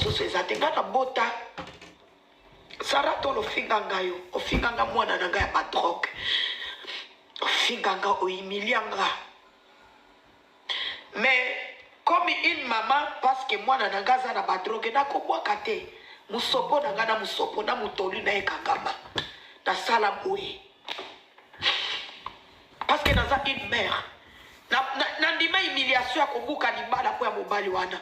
mosusu eza te. Ngai nabota Sarah Tolo ofinga nga yo, ofinga nga mwana na nga ya ba drogue. Ofinga nga, ohumilia nga. Mais comme une maman parce que mwana na nga aza na ba drogue nakobwaka te. Musopo na nga na musopo na mutoli na ekangama. Nasala boye. Parce que naza une mère. Na, na, nandima humiliation ya kobuka libala mpo ya mobali wana.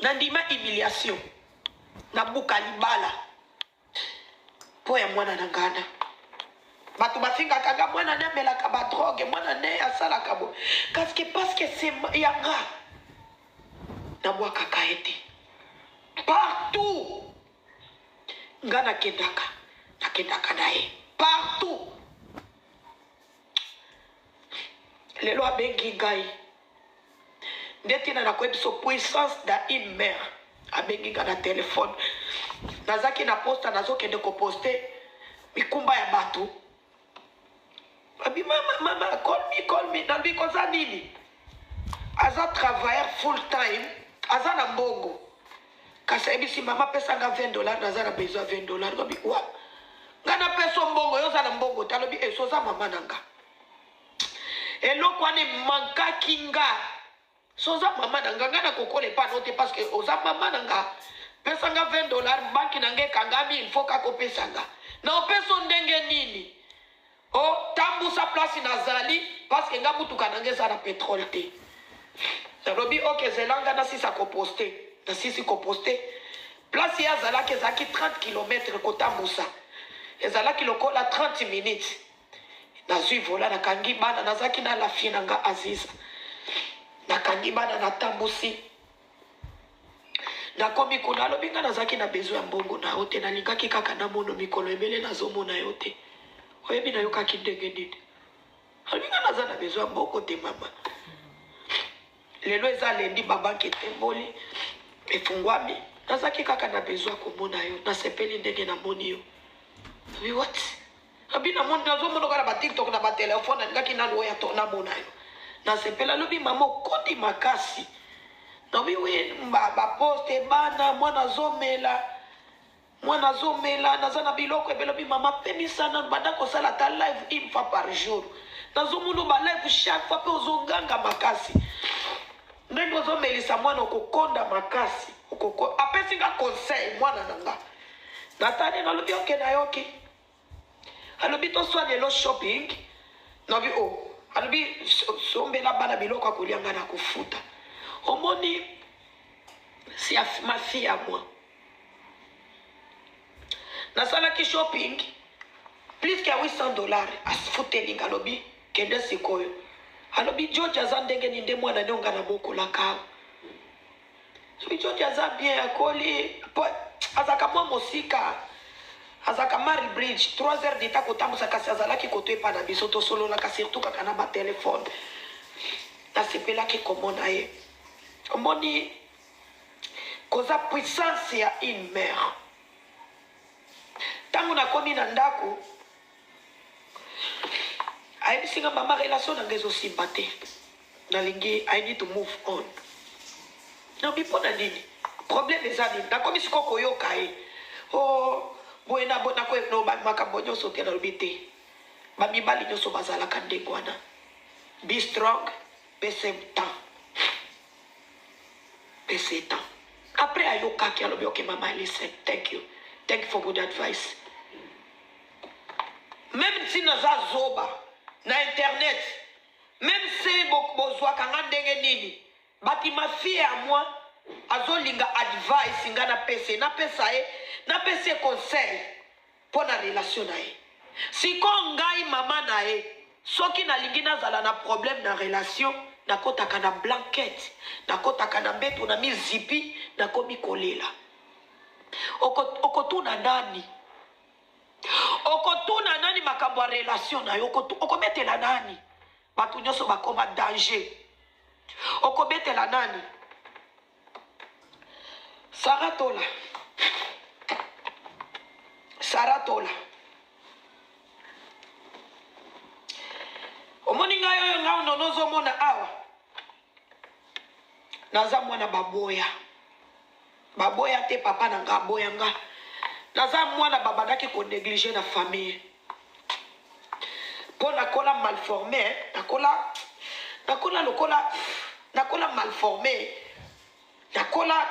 Nandima humiliation. Nabuka libala mpo ya mwana na ngana. Bato bafingaka nga mwana ne amelaka ba drogue, mwana ne asalaka bo. Parce que parce que c'est ya nga. Nabwakaka ye te. Partout nga nakendaka, nakendaka na ye partout. Lelo abengi ngai nde ntina nakoyebi biso puissance da une mère abengi ngai na telefone nazaki na posta nazokende koposte mikumba ya bato abi mama mama call me call me nalobi koza nini aza travailleur full time aza na mbongo kasi ayebisi mama pesa nga 20 dollar naza na besoin ya 20 dollar lobi wa nga napesa mbongo yo oza na mbongo te alobi eso oza mama na nga eloko wana emankaki nga so oza mama na nga nga nakokola epa no te parce que oza mama na nga pesa nga 20 dollar banki na nga ekangami il faut kaka opesa nga na opeso ndenge nini o tambusa place nazali parce que nga mutuka na nga eza na petrole te nalobi ok zela nga nasisa koposte nasisi koposte place ye azalaki ezalaki 30 km kotambusa ezalaki lokola 30 minutes nazwi vola nakangi bana nazalaki na lafie na nga aziza nakangi bana natambusi nakomi kuna alobi nga nazalaki na besoin ya mbongo na yo te nalingaki kaka namono mikolo ebele nazomona yo te oyebi nayokaki ndenge nini alobi nga naza na besoin ya mbongo te mama lelo eza lendi babanke etemboli efungwami nazalaki kaka na besoin ya komona yo nasepeli ndenge namoni yo alobi what Abi na moni nazo mona kaka na ba TikTok na ba telephone nalingaki nanu oya to namona yo. Nasepela alobi mama okoti makasi. Nabi oui ba, ba poste bana mwana azomela mwana azomela naza na biloko ebele obi mama pemisa nanu banda kosala ata live une fois par jour nazomona ba live chaque fois mpe ozoganga makasi ndenge ozomelisa mwana okokonda makasi okoko apesi nga conseil mwana na nga natali nalobi oke nayoki Alobi toswa lelo shopping. Nabi o oh. Alobi sombela bana biloko ya kolia ngai nakofuta. Omoni si ma fille à moi. Nasalaki shopping plus que 800 dollars afuteli nga alobi kende sikoyo. Alobi George aza ndenge nini nde mwana nde nga nabokolaka awa. Soki aza bien akoli po azalaka mwa mosika azalaka Mary Bridge 3 heures d'etat kotambusa kasi azalaki koto epa na biso tosololaka surtout kaka na batelefone nasepelaki komona ye omoni koza puissance ya une mère ntango nakomi na ndako ayebisi nga mama relation na nga ezosimba te nalingi i need to move on nabi mpo na nini problème eza nini nakomi sikoyo koyoka ye o oh, boye na boye nakoyeba makambo nyonso te nalobi te bamibali nyonso bazalaka ndenge wana be strong pese temps pese temps après ayokaki alobi ok mama listen thank you thank you for good advice meme si naza zoba na internet Meme si bozwaka nga ndenge nini bati ma fille à moi azolinga advice nga napesa ye napesa ye napesi ye conseil mpo na relation na ye sikoyo ngai mama na ye soki nalingi nazala na problème na relation nakotaka na blanquette nakotaka na mbeto na mizipi nakomi kolela okotuna oko nani Okotuna nani makambo ya relation na yo? Okobetela nani? Bato nyonso bakoma danger. Okobetela nani? Sarah Tola. Sarah Tola. Omoni ngai oyo ngai Nono ozomona awa, naza mwana baboya. Baboya te papa na nga aboya nga. Naza mwana babandaki ko negliger na famille. Po nakola malforme, nakola nakola lokola nakola malforme. Nakola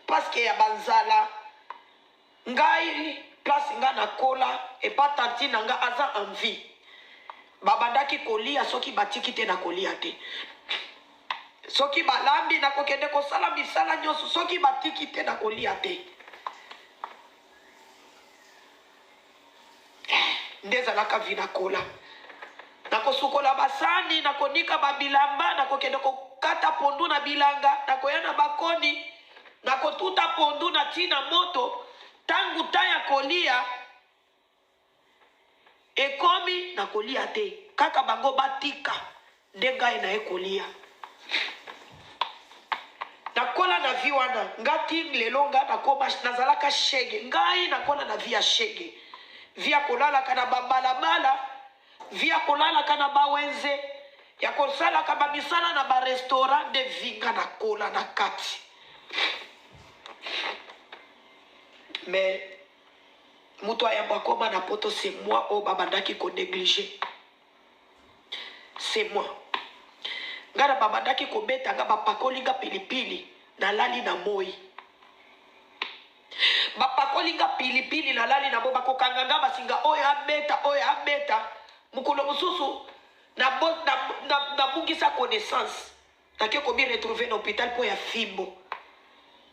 parce que ya banzala. Ngai place nga nakola epa tantine na nga aza en vie. Babandaki kolia soki batiki te nakolia te. Soki balambi nakokende kosala misala nyonso soki batiki te nakolia te. Nde ezalaka vie nakola. Nakosukola basani, nakonika ba bilamba, nakokende kokata pondu na bilanga, nakoya na bakoni, nakotuta pondu na ti na moto, tangu temps ya kolia ekomi nakolia te, kaka bango batika nde ngai naye kolia. Nakola na vie wana nga king lelo nga nakoma nazalaka shege ngai nakola na vie ya shege vie ya kolalaka na babalabala vie ya kolalaka na bawenze ya kosalaka bamisala na barestaurant nde vie nga nakola na kati mais moto ayambo akoma na poto c'est moi oyo babandaki konéglige C'est moi. Nga na babandaki kobeta nga bapakoli nga pilipili nalali na moi. Bapakoli nga pilipili nalali na moi bakokanga nga basinga oyo abeta oyo abeta mokolo mosusu nabungisa na, na, na connaissance nake komi retrouver na hôpital mpo ya fimbo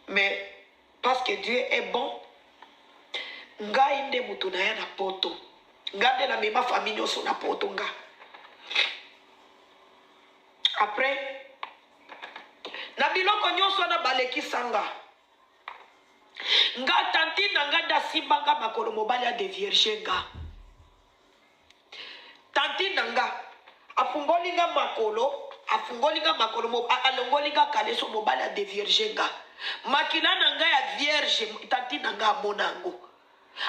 mais parce que Dieu est bon ngai nde moto naya na poto nga nde namema famille nyonso na poto nga après na biloko nyonso wana balekisa nga nga tantine na nga nde asimba nga makolo mobali adevierge nga Tantine na nga afungoli nga makolo afungoli nga makolo alongoli nga kaleso mobali a devierge nga makila na nga ya vierge tantine na nga amona yango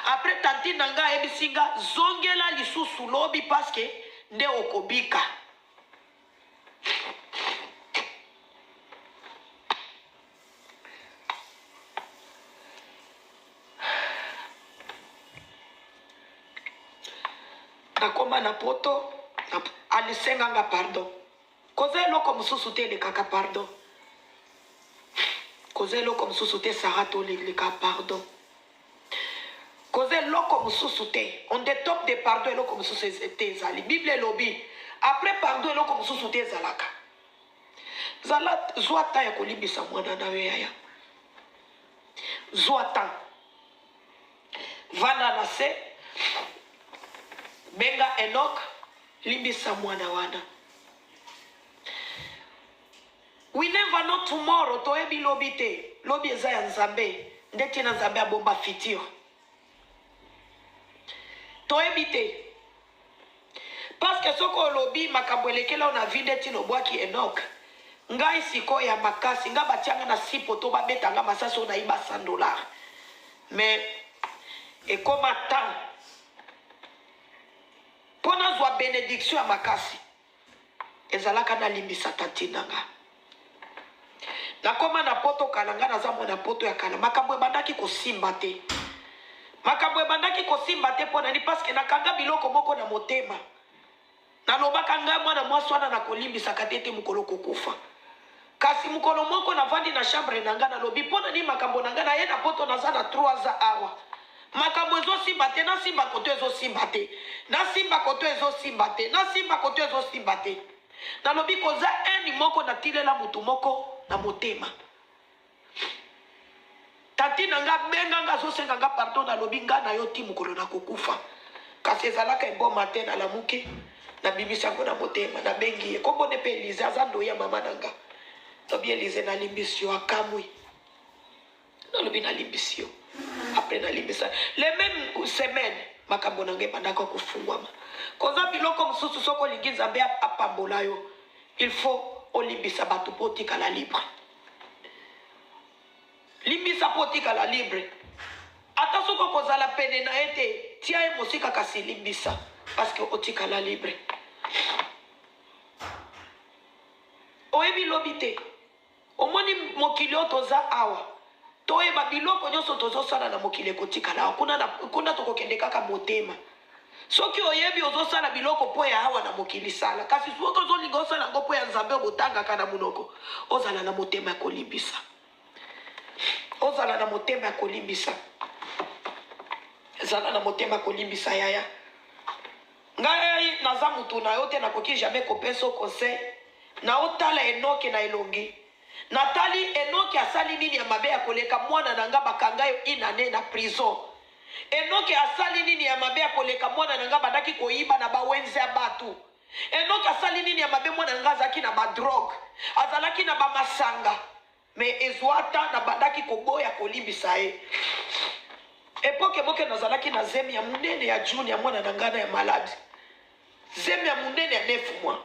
après tantine na nga ayebisi nga zongela lisusu lobi parce que nde okobika. Nakoma na poto alisenga nga pardon koza eloko mosusu te elekaka pardon koza eloko mosusu te Sarah toleleka pardon koza eloko mosusu te on the top de pardon eloko mosusu te ezali bible elobi après pardon eloko mosusu te ezalaka zala zwa temps ya kolimbisa mwana na yo yaya zwa temps Vanda na se, benga Enoch, limbisa mwana wana. We never know tomorrow, toyebi lobi te. Lobi eza ya Nzambe, nde tina Nzambe abomba futur. Toyebi te. Parce que soki olobi makambo elekela yo na vie nde tina obwaki Enoch. Ngai sikoyo ya makasi, nga batia nga na sipo to babeta nga masasi oyo nayiba 100 dollars. Mais ekoma temps po nazwa benediction ya makasi ezalaka nalimbisa tantine na nga. Nakoma na poto kala, nga naza mwana poto ya kala, makambo ebandaki kosimba te. Makambo ebandaki kosimba te mpo na nini? Parce que nakanga biloko moko na motema. Nalobaka ngai mwana mwasi wana nakolimbisaka te te mokolo kokufa. Kasi mokolo moko navandi na chambre na ngai nalobi mpo na nini makambo na ngai naye na poto naza na 3 ans awa makambo ezosimba te nasimba koto ezosimba te nasimba koto ezosimba te nasimba koto ezosimba te nalobi koza haine moko natilela motu moko na motema Tantine na nga abenga nga azosenga nga pardon nalobi nga na yo ti mokolo nakokufa kasi ezalaka un bon matin nalamuki nabimisi yango na motema nabengi ye kombo ne mpe Elise aza ndoyi ya mama na nga lobi Elise nalimbisi yo akamwi nalobi nalimbisi yo après nalimbisa le même semaine makambo na nga ebandaka kofungwama koza biloko mosusu soki olingi Nzambe apambola yo il faut olimbisa bato mpo otikala libre Limbisa mpo otikala libre. Ata soki okozala pene na ye te, tia ye mosika kasi limbisa parce que otikala libre. Oyebi lobi te. Omoni mokili oyo toza awa, toyeba biloko nyonso tozosala na mokili ekotikala awa. Kuna, na, kuna tokokende kaka motema. Soki oyebi ozosala biloko mpo ya awa na mokili, sala. Kasi soki ozolinga osala yango mpo ya Nzambe oyo botangaka na monoko, ozala na motema ya kolimbisa. Ozala na motema ya kolimbisa. Zala na motema ya kolimbisa yaya. Ngai naza mutu na yo te, nakoki jamais kopesa yo conseil. Naotala Enoke na elongi. Natali Enoke asali nini ya mabe ya koleka mwana na nga bakanga ye une annee na prison. Enoke asali nini ya mabe ya koleka mwana na nga abandaki koyiba na ba wenze ya batu. Enoke asali nini ya mabe mwana na nga azalaki na ba drogue, azalaki na ba masanga. Mais ezua temps nabandaki koboya kolimbisa ye. Epoque moke nazalaki na zemi ya munene ya June ya mwana na ngai na ya malade. Zemi ya munene ya 9 mois.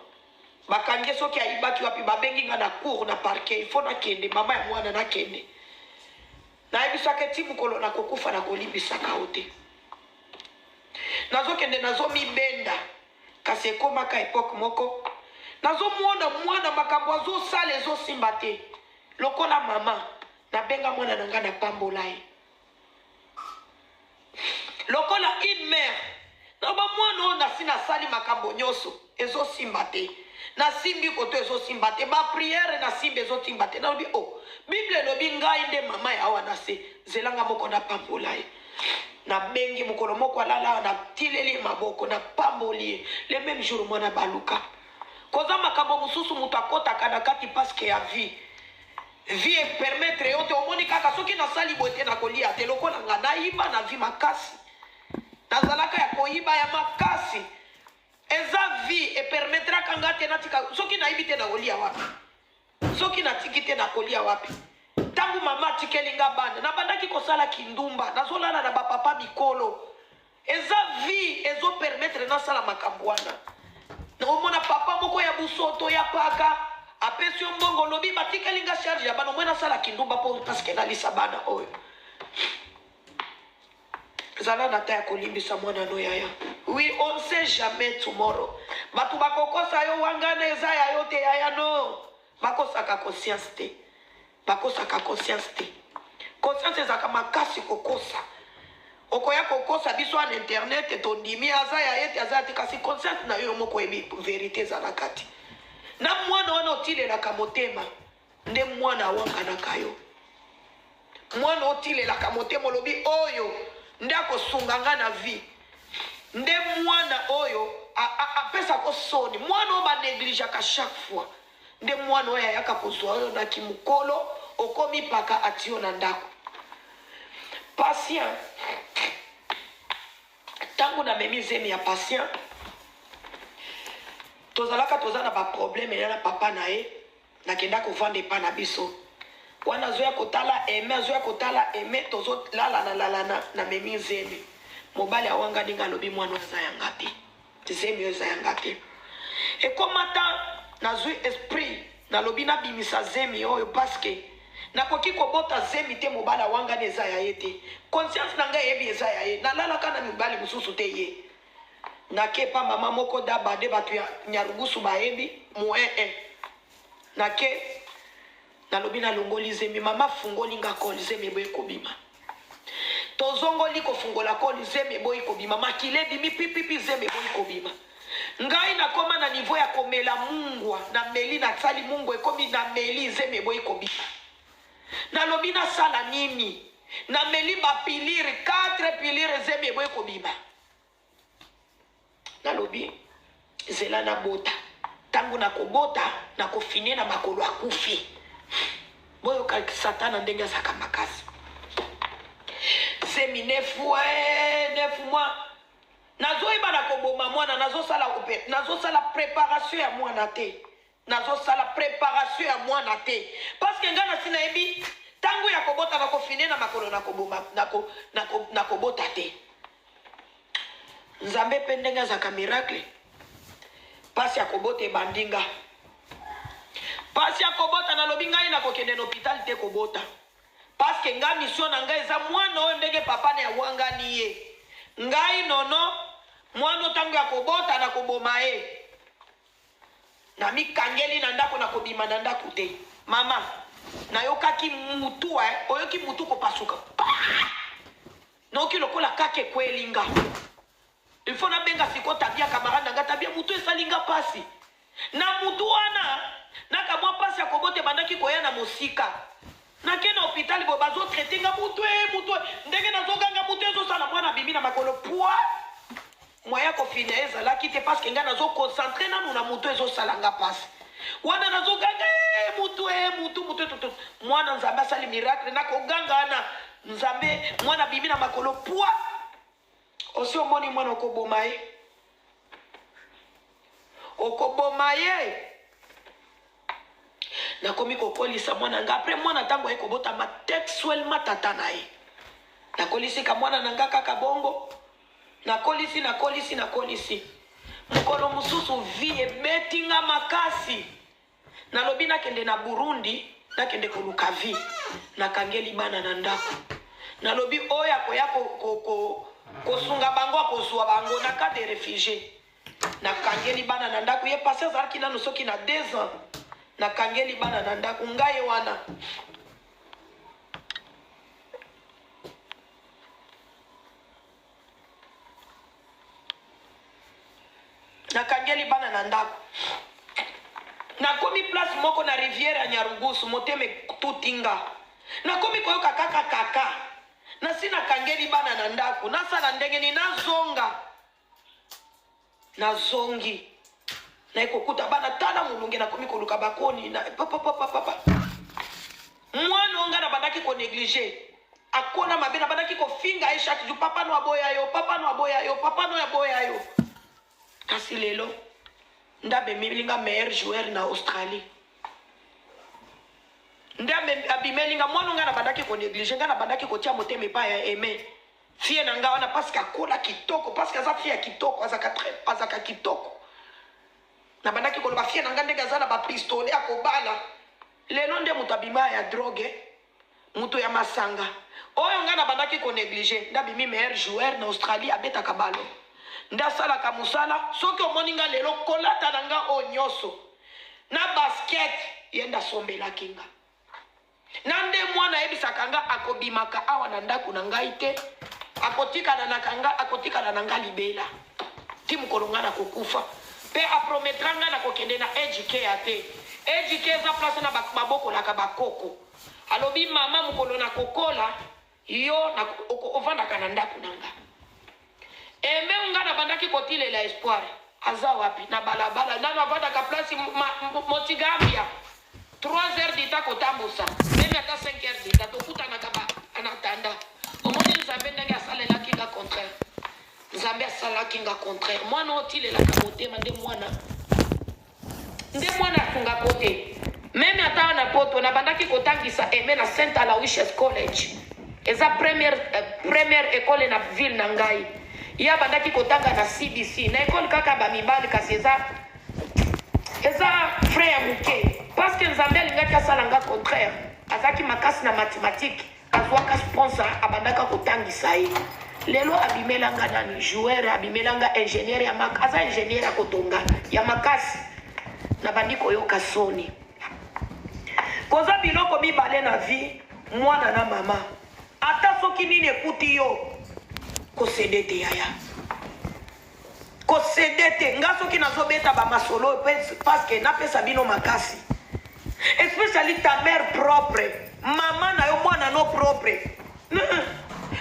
Bakangi ye soki ayibaki wapi babengi nga na cour na parquet il faut nakende mama ya mwana nakende. Nayebisaka ye ti mokolo nakokufa nakolimbisaka yo te. Nazokende nazomibenda Kasi ekomaka epoque moko nazo mona mwana makambo azo sala ezo simba te lokola mama na benga mwana na nga na pambola ye lokola une mère na ba mwana oyo nasi nasali makambo nyonso ezo simba te nasimbi koto ezo simba te ba prière nasimbi ezo simba te nalobi oh bible elobi ngai nde mama ya awa na se zela nga moko na pambola ye Nabengi mokolo moko alala awa natileli ye maboko napamboli ye le meme jour mwana baluka koza makambo mosusu moto akotaka na kati paske ya vie vie epermettre yo te omoni kaka soki nasali boye te nakolia te lokola nga nayiba na vie makasi nazalaka ya koyiba ya makasi eza vie epermettraka nga te natika soki nayibi te nakolia wapi Soki natiki te nakolia wapi? Tango mama atikeli nga bana nabandaki kosala kindumba nazolala na ba papa mikolo eza vie ezo permettre nasala makambo wana omona papa moko ya busoto ya paka apesi yo mbongo olobi batikeli nga charge ya bana omoi nasala kindumba mpo parceke nalisa bana oyo Zala na temps ya kolimbisa mwana no yaya. Oui, on ne sait jamais tomorrow. Bato bakokosa yo wangana eza ya yo te yaya no. Bakosaka conscience te. Bakosaka conscience te. Conscience ezalaka makasi kokosa. Okoya kokosa biso na internet tondimi aza ya ye te aza ya te kasi conscience na yo moko oyebi verite eza na kati. Na mwana wana otilelaka motema nde mwana awanganaka yo. Mwana otilelaka motema olobi oyo nde akosunga nga na vie nde mwana oyo apesako soni mwana oyo ba negligeaka chaque fois nde mwana oyo ayaka kozwa oyo na kimukolo okomi paka atiyo na ndako patient ntango namemi zemi ya patient tozalaka toza na baproblème ya na papa na ye Nakenda kovanda epa na biso wana azoya kotala aime azoya kotala aime tozo lalana lalana na memi zemi mobali awangani nga alobi mwana oyo aza yanga te zemi oyo eza yanga te ekoma ta nazwi esprit nalobi nabimisa zemi oyo parceke nakoki kobota zemi te mobali awangani eza ya ye te conscience na ngai eyebi eza ya ye nalalaka na mibali mosusu te ye Nake epa mama moko daba de batu ya nyarugusu bayebi moin eh nake nalobi nalongoli zemi mama afungoli nga col zemi eboyi kobima tozongoli kofungola col zemi eboyi kobima makila ebimi pipipi zemi eboyi kobima ngai nakoma na niveau ya komela mungwa nameli nasali mungwa ekomi nameli zemi eboyi kobima nalobi nasala nini nameli bapilire 4 pilire zemi eboyi kobima Nalobi zela nabota, tango nakobota nakofine na makolo akufi. Boyoka satana ndenge azalaka makasi. Zemi nefu eh, nefu mwa nazoyeba na koboma mwana, nazosala nazosala preparation ya mwana te, nazosala preparation ya mwana te parce que ngai nasi nayebi ntango ya kobota nakofine na makolo nakoboma nako, nako, nakobota te. Nzambe pe ndenge azalaka miracle pasi ya kobota ebandi nga pasi ya kobota nalobi ngai nakokende na hopital te kobota paske nga mission na ngai eza mwana oyo ndenge papa na awangani ye ngai nono mwana ntango ya kobota nakoboma ye. Namikangeli na ndako, nakobima na ndako te. Mama, nayokaki mutu eh, oyoki mutu kopasuka. Pah! Nayoki lokola kaka ekweli nga. Il faut nabenga sikoyo Tabia camarade na nga, Tabia mutu esali nga pasi. Na mutu wana, na kamwa pasi ya kobota ebandaki koya na mosika. Nake na hopital boye bazo traiter nga mutu eh, mutu eh. Ndenge nazoganga mutu ezosala mwana abimi na makolo pua. Moyen ya kofina ye ezalaki te parce que nga nazo concentrer nanu na mutu ezosala nga pasi. Wana nazoganga eh mutu eh mutu mutu tutu. Mwana Nzambe asali miracle na koganga wana Nzambe mwana abimi na makolo pua. Osi omoni mwana okoboma ye? Okoboma ye? Nakomi kokolisa mwana nga après mwana ntango aye kobotama textuellement tata na ye. Nakolisi ka mwana na nga kaka bongo. Nakolisi nakolisi nakolisi. Mokolo mosusu vie ebeti nga makasi. Nalobi nakende na Burundi nakende koluka vie. Nakangeli bana na ndako. Nalobi oyo akoya ko, ko, ko, kosunga bango akozua bango na cas de refugie. Nakangeli bana na ndako. Ye pasi azalaki nanu soki na 2 ans. Nakangeli bana na ndako. Ngai wana. Nakangeli bana na ndako. Nakomi place moko na rivière ya Nyarugusu, motema etuti nga. Nakomi koyoka kaka kaka. Nasi nakangeli bana na ndako. Nasala ndenge nini? Nazonga. Nazongi. Naye kokuta bana tala molunge, nakomi koluka bakoni na papapapapa. Mwana oyo nga nabandaki ko negliger akola mabe, nabandaki kofinga ye chaque jour, papa no aboya yo, papa no aboya yo, papa no aboya yo. Kasi lelo nde abemeli nga meilleur joueur na Australie. Nde abimeli nga mwana nga nabandaki ko negliger, nga nabandaki kotia motema epai ya Aime. Fille na nga wana parce que akola kitoko, parce que aza fille ya kitoko, azaka très azaka kitoko. Nabandaki koloba fille na nga ndenge aza na ba pistolet akobala. Lelo nde moto abima ya drogue, moto ya masanga. Oyo nga nabandaki ko negliger, nde abimi meilleur joueur na Australie, abetaka ballon. Nde asalaka mosala, soki omoni nga lelo kolata na nga oyo nyoso na basket, ye nde asombelaki nga. Na nde mwana ayebisaka nga akobimaka awa na ndako na ngai te, akotikala na nga, akotikala na nga libela ti mokolo nga nakokufa. Pe aprometra nga nakokende na age care te. Age care eza place na babokolaka bakoko. Alobi mama mokolo nakokola yo ovandaka na ndako na nga. Aime nga nabandaki kotilela espoir aza wapi na balabala nanu avandaka place Motigambia 3 heures du temps kotambusa meme ata 5 heures du temps tokutanaka ba en attendant omoni Nzambe ndenge asalelaki nga contraire Nzambe asalaki nga contraire mwana oyo otilelaka motema nde mwana Nde mwana asunga ko te. Meme ata na poto nabandaki kotangisa Aime na Saint Aloysius College. Eza première première ecole na ville na ngai. Ye abandaki kotanga na CBC, na ecole kaka ba mibali kasi eza eza frais ya muke. Parce que Nzambe alingaki asala nga contraire. Azalaki makasi na mathematiques. Azuaka sponsor abandaka kotangisa ye lelo abimela nga nani joueur abimela nga ingénieur ya mak aza ingénieur ya kotonga ya makasi nabandi koyoka soni koza biloko mibale na vie mwana na mama ata soki nini ekuti yo kosede te yaya Kosede te nga soki nazobeta ba masolo parce que napesa bino makasi especially ta mère propre mama na yo mwana no propre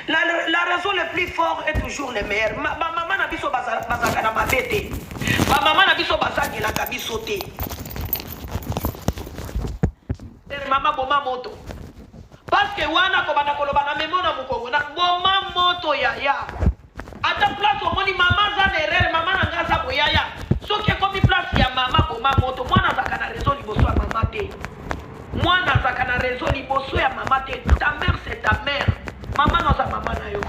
la, la raison le plus fort est toujours le meilleur ma, ba mama na biso bazalaka na mabe te ba mama na biso bazangelaka biso te mama boma moto parce que wana kobanda koloba na memo na mokongo na boma moto yaya Ata place omoni mama aza na erreur mama na nga aza boye yaya soki ekomi place ya mama boma moto mwana azalaka na raison liboso ya mama te mwana azalaka na raison liboso ya mama te ta mère c'est ta mère mama no aza mama na yo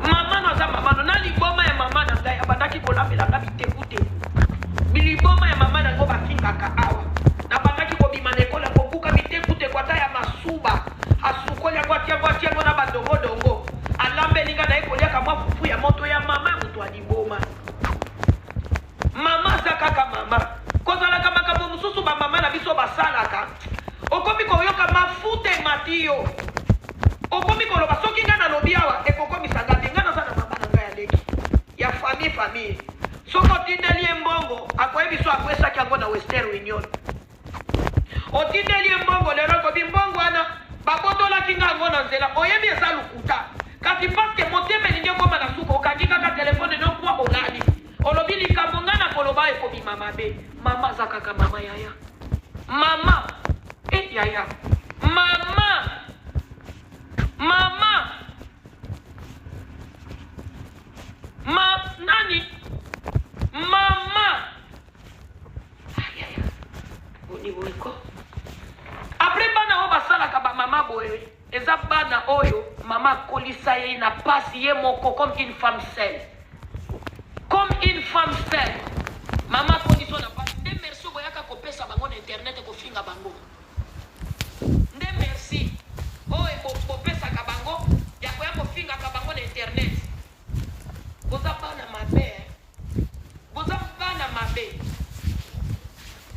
mama no aza mama no na liboma ya mama na ngai abandaki kolambela nga bitekuteku biliboma ya mama na ngo bafingaka awa nabandaki kobima na ekola kobuka bitekuteku ata ya masuba Asukoli yango, atie yango, atie yango na ba dongo dongo. Alambeli nga naye koliaka mwa fufu ya moto ya mama ya moto ya liboma. Mama aza kaka mama. Emati yo. Okomi koloba soki ngai nalobi awa ekokomisa ngai te. Ngai naza na mama na ngai ya leki ya famille famille. Soki otindeli ye mbongo akoyebi so akwesaki yango na Western Union. Otindeli ye mbongo lelo akobi mbongo wana babotolaki ngai yango na nzela. Oyebi eza lokuta. Kasi parce que motema elingi ekoma na suka okangi kaka telefone no kwa olali. Olobi likambo ngai nakoloba ekobima mabe. Mama aza kaka mama yaya. Mama eh yaya. Mama. Mama. Ma nani? Mama. Ayaya. Boni boye ko. Après bana oyo basalaka ba mama boye eza bana oyo mama akolisa ye na pasi ye moko comme une femme seule. Comme une femme seule. Mama akolisa na pasi nde merci boyaka kopesa bango na internet kofinga bango. Nde merci oyo bopesaka bango ya koya kofingaka bango na internet. Boza bana mabe eh. Boza bana mabe.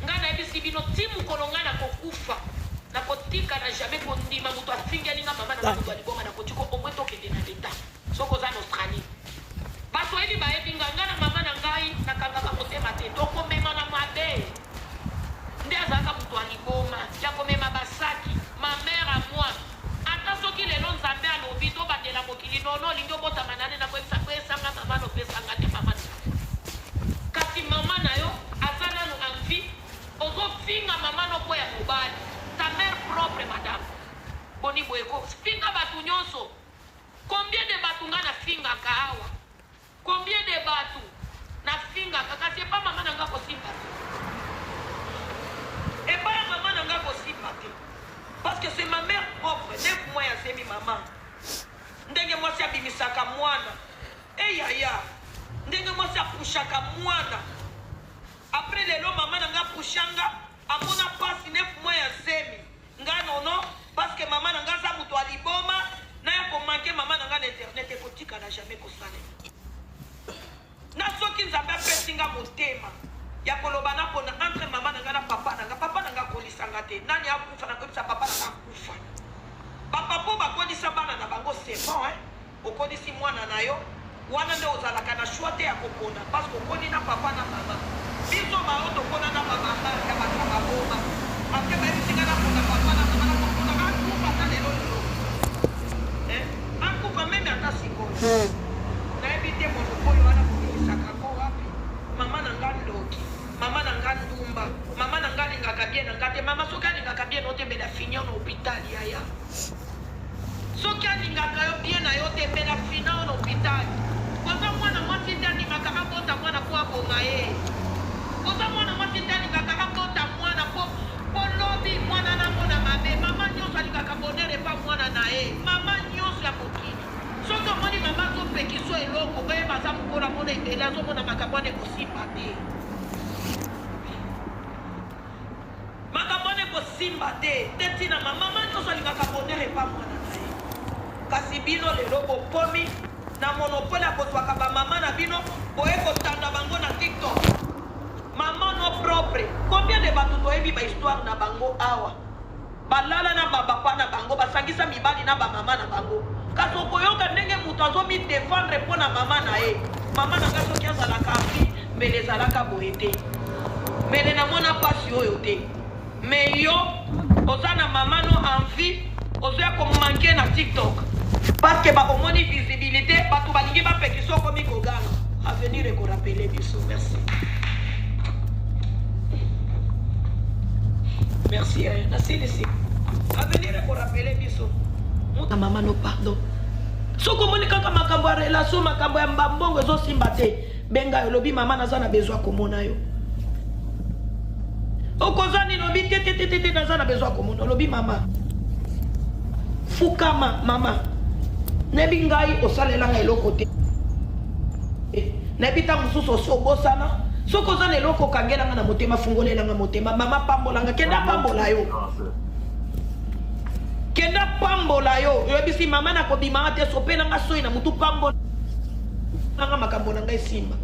Ngai nayebisi bino ti mokolo ngai nakokufa nakotikala jamais kondima moto afingeli nga mama na nga moto ya liboma nakotika au moins tokende na leta soki oza na Australie. Baswahili bayebi nga ngai na mama na ngai nakangaka motema te tokomema na mabe nde azalaka moto ya liboma ya komema basaki ma mère à moi ata soki lelo Nzambe alobi tobandela mokili nono olingi obotama nani nakoyebisa pesa nga mama no pesa nga te mama kasi mama na yo aza nanu en vie ozofinga mama no mpo ya mobali ta mère propre madame boni boye ko finga bato nyonso combien de bato nga nafingaka awa combien de bato nafingaka kasi epa mama na nga kosimba te epa ya mama na nga kosimba te parce que c'est ma mère propre 9 mois ya zemi mama ndenge mwasi abimisaka mwana eyaya ndenge mwasi apushaka mwana après lelo mama na nga apushanga amona pasi 9 mois ya zemi nga nono parce que mama na nga aza moto ya liboma naya komanke mama na nga na internet ekotikala jamais kosalema na soki Nzambe apesi nga motema ya koloba na pona entre mama na nga na papa na nga papa na nga akolisa nga te nani akufa nakoyebisa papa na nga akufa bapapa oyo bakolisa bana na bango c'est bon hein? Okolisi mwana na yo wana nde ozalaka na choix te ya kopona parce que okoli na papa na mama biso baoyo tokona na bamama ya bato ya maboma après bayebisi nga napona papa na mama nakopona akufa ata lelo lelo eh? Akufa meme ata sikoyo nayebi te monopole wana kobimisaka ngo wapi mama na nga ndoki mama na nga ndumba mama na nga alingaka bien na nga te mama soki alingaka bien no te mbele afini yo na hôpital yaya soki alingaka yo bien na yo te mbele afina yo na hôpital koza mwana mwasi te andimaka abota mwana mpo aboma ye koza mwana mwasi te alingaka abota mwana mpo mpo lobi mwana namona mabe mama nyonso alingaka bonheur epa mwana na ye mama nyonso ya mokili soki omoni mama azopekisa eloko oyeba aza mokolo amona ebele azomona makambo wana ekosimba te makambo wana ekosimba te nde ntina mama nyonso alingaka bonheur epa mwana na ye kasi bino lelo bokomi na monopole ya kozwaka bamama na bino boye kotanda bango na TikTok mama no propre combien de bato toyebi bahistoire na bango awa balala na bapapa na bango basangisa mibali na bamama na bango kasi okoyoka ndenge moto azomidefendre mpo na mama na ye mama na nga soki azalaka afi mbele ezalaka boye te mbele namona mpasi oyo te mais yo oza na mama no en vie ozoya komanke na TikTok parce que bakomoni visibilité bato balingi bapekisa okomi koganga avenir ekorappeler biso merci merci eh, nasilisi avenir ekorappeler biso mama no pardon soki omoni kaka makambo ya relation makambo ya mbambongo ezosimba te benga yo olobi mama naza na besoin komona yo okoza nini olobi te te te te te naza na besoin komona olobi mama fukama mama nayebi ngai osalelanga eloko te nayebi ntango mosusu osi obosana soki oza na eloko okangelanga na motema fungolelanga motema mama pambolanga kenda pambola yo kenda pambola yo oyebisi mama nakobimaka te sopelanga soi na motu pambolanga makambo na ngai esimba.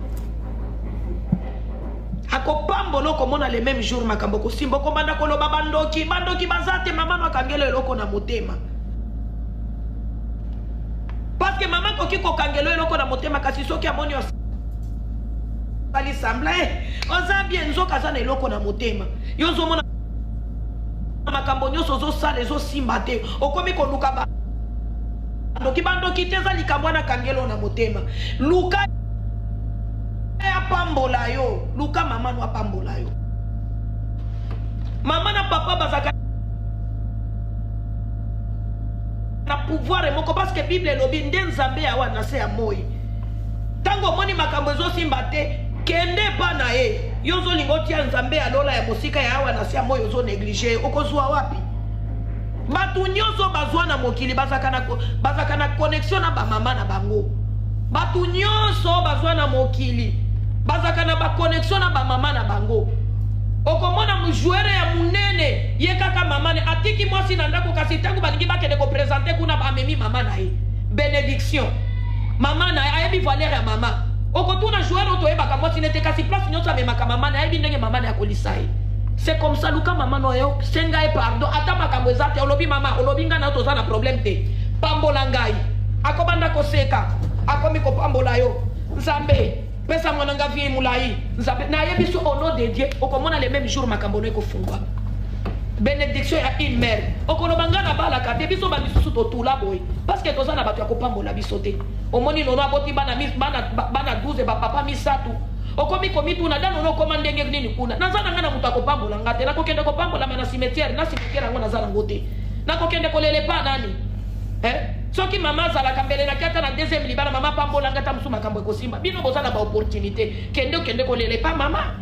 Akopambola okomona le meme jour makambo kosimba okombanda koloba bandoki bandoki baza te mama no akangela eloko na motema parce que mama akoki kokangela eloko na motema kasi soki amoni osali sembla eh, oza bien nzoka aza na eloko na motema yo ozomona makambo nyonso ozosala ezosimba te okomi koluka bandoki bandoki te eza likambo wana akangelo na motema luka apambola yo luka mama no apambola yo mama na papa bazalaka na pouvoir moko parce que bible elobi nde nzambe awa na se ya moi ntango omoni makambo ezosimba te kende epa na ye yo ozolinga otia nzambe ya lola ya mosika ya awa na se ya moi ozo néglige okozwa wapi bato nyonso bazwa na mokili bazalaka na connexion na bamama na bango bato nyonso bazwa na mokili bazalaka na baconnexion na bamama na bango okomona mojouere ya monene ye kaka mama ne atiki mwasi na ndako kasi ntango balingi bakende kopresente kuna amemi mama na ye benediction mama na ye ayebi valeur ya mama okotuna joueur oyo toyebaka mwasi ne te kasi place nyonso amemaka mama na ye ayebi ndenge mama na ye akolisa ye c'est comme ça luka mama no yo senga ye pardon ata makambo eza te olobi mama olobi ngai na yo toza na problème te pambola ngai akobanda koseka akomi kopambola yo nzambe pesa mwana nga vie molai nzambe nayebi so au nom de dieu okomona le même jour makambo no ekofungwama benediction ya une mère okoloba ngai nabalaka te biso bamisusu totula boye parce que toza na bato ya kopambola biso te omoni nono aboti bana, bana, bana 12 bapapa misato okomi komituna da nono okoma ndenge nini kuna naza na ngai na moto akopambola ngai te nakokende kopambolama na cimetière na cimetière yango naza nango te nakokende kolela epa nani eh? soki mama azalaka mbele naki ata na deuxième libala mama apambola ngai ata mosusu makambo ekosimba bino boza na baopportunité kende okende kolela epa mama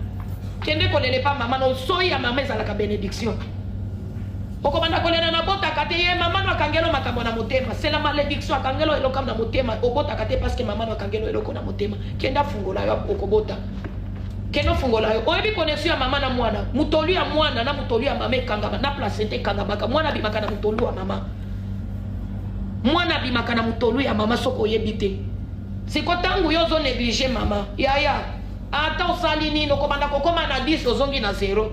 kende kolela epa mama na soyi ya mama ezalaka bénédiction okobanda kolela nabotaka te ye mama no akangelo makambo na motema c'est la malédiction akangelo eloko na motema obotaka te parce que mama no akangelo eloko na motema kende afungola yo okobota kende ofungola yo oyebi connexion ya mama na mwana motolu ya mwana na motolu ya mama ekangama na placenta ekangamaka mwana abimaka na motolu ya mama mwana abimaka na motolu ya mama soki oyebi te siko ntango yo ozo néglige mama yaya ata osali nini okobanda kokoma na 10 ozongi na 0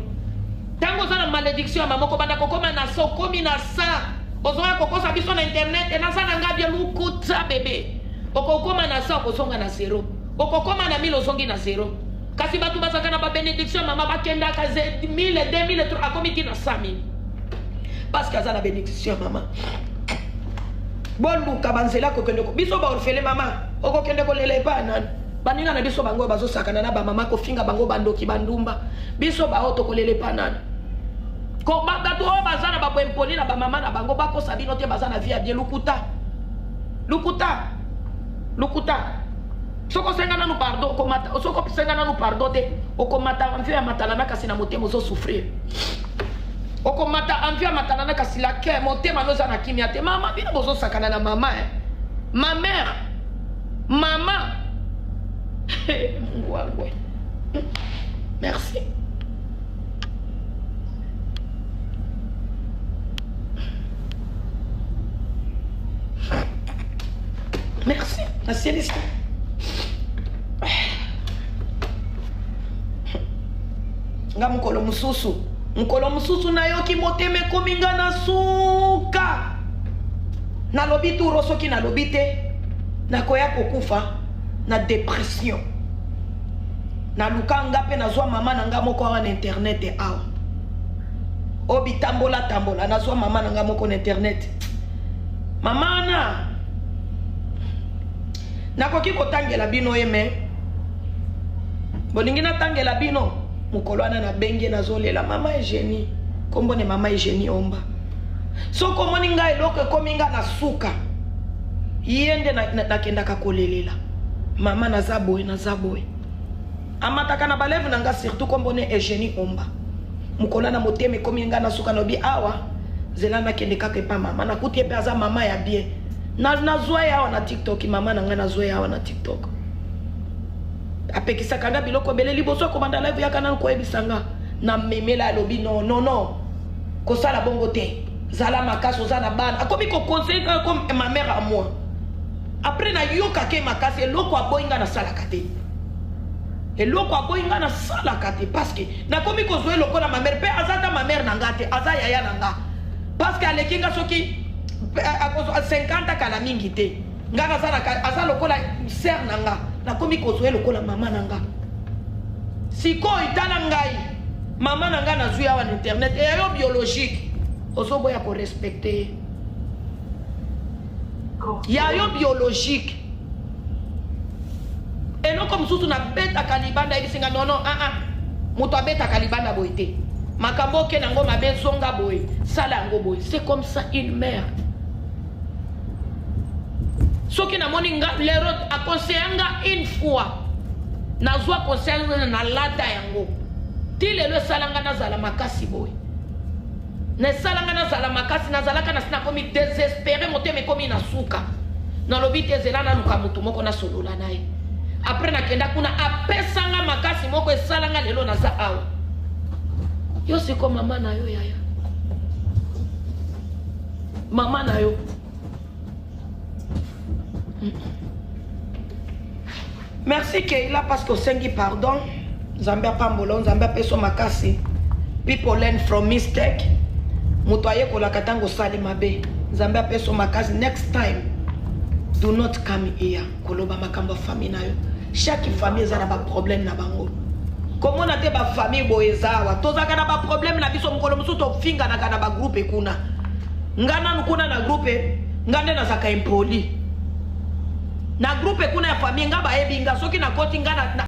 ntango oza na malédiction ya mama okobanda kokoma na sa okomi na sa ozoya kokosa biso na internet naza na ngai bia lukuta bebe okokoma na sa okozonga na 0 okokoma na 1000 ozongi na 0 kasi bato bazalaka na babenediction ya mama bakendaka 1000 2000 akomi ti na 100 000 parce que aza na benediction ya mama boluka banzela kokende biso baorfele mama okokende kolela epai ya nani baninga na biso bango bazosakana na bamama kofinga bango bandoki bandumba biso baoyo tokolela epai nani bato oyo baza na baboempoli na bamama na bango bakosa bino te baza na vie ya bien lokuta lokuta lokuta soki osenga nanu pardon okomata soki osenga nanu pardon te okomata envie ya matalana kasi na motema ozosouffrir okomata envie ya matalana kasi lake motema no oza na kimia te mama bino bozosakana na mama eh. ma mère mama mungu wangu merci merci nasilisi nga mokolo mosusu mokolo mosusu nayoki motema ekomi nga na suka nalobi turo soki nalobi te nakoya kokufa na depression naluka nga mpe nazwa mama na nga moko awa na internet awa oyo bitambola tambola nazwa mama na nga moko na internet mama wana nakoki kotangela bino ye me bolingi natangela bino mokolo wana nabengi ye nazolela mama eugenie nkombo ne mama eugenie omba soki omoni ngai eloko ekomi ngai na suka ye nde nakendaka kolelela mama naza boye naza boye amataka na baleve na nga surtout nkombo ne eugenie omba mokolo na motema ekomi ngai na suka nalobi awa zela nakende kaka epa mama nakuti ye mpe aza mama ya bien nazwa ye awa na tiktok mama na ngai nazwa ye awa na tiktok apekisaka nga biloko ebele liboso akobanda live yaka nanu koyebisa nga namemela alobi non non non kosala bongo te zala makasi oza na bana akomi koconseille kaka comme ma mère à moi après nayokaka ye makasi eloko aboyi nga nasalaka te. Eloko aboyi nga nasalaka te, parce que nakomi kozwa ye lokola ma mère. Mpe aza ata ma mère na nga te, aza yaya na nga, parce que aleki nga soki akozwa 50 kala mingi te. Nga naza aza lokola sœur na nga, nakomi kozwa ye lokola mama na nga. Sikoyo tala ngai, mama na nga nazwi awa na internet, eya yo biologique ozoboya korespecter ye. Ya yo biologique, eloko mosusu nabetaka libanda, yebisinga nono aa ah, ah. Moto abetaka libanda boye te. Makambo oke nango mabe, ezonga boye, sala yango boye. C'est comme ça une mère. Soki namoni nga lero aconseille nga une fois, nazwa conseil, nalata yango ti lelo. Esalanga nazala makasi boye, naesalanga nazala makasi. Nazalaka nasi nakomi désespéré, motema ekomi na suka. Nalobi te, ezela naluka motu moko nasolola na ye. Après nakenda kuna, apesanga makasi moko, esalanga lelo naza awa. Yo siko mama na yo, yaya, mama na yo. Merci Keila, parce que osengi pardon. Nzambe apambola, Nzambe apeso makasi. People learn from mistake. Moto ayekolaka ntango osali mabe. Nzambe apeso makasi. Next time, do not come here koloba makambo ya famille na yo. Chaque famille eza na baproblème na bango. Komona te bafamille boye eza awa, tozalaka na baproblème na biso. Mokolo mosusu tofinganaka na bagroupe kuna. Nga nanu kuna na groupe, nga nde nazalaka impoli na groupe kuna ya famille. Nga bayebi nga, soki nakoti nga na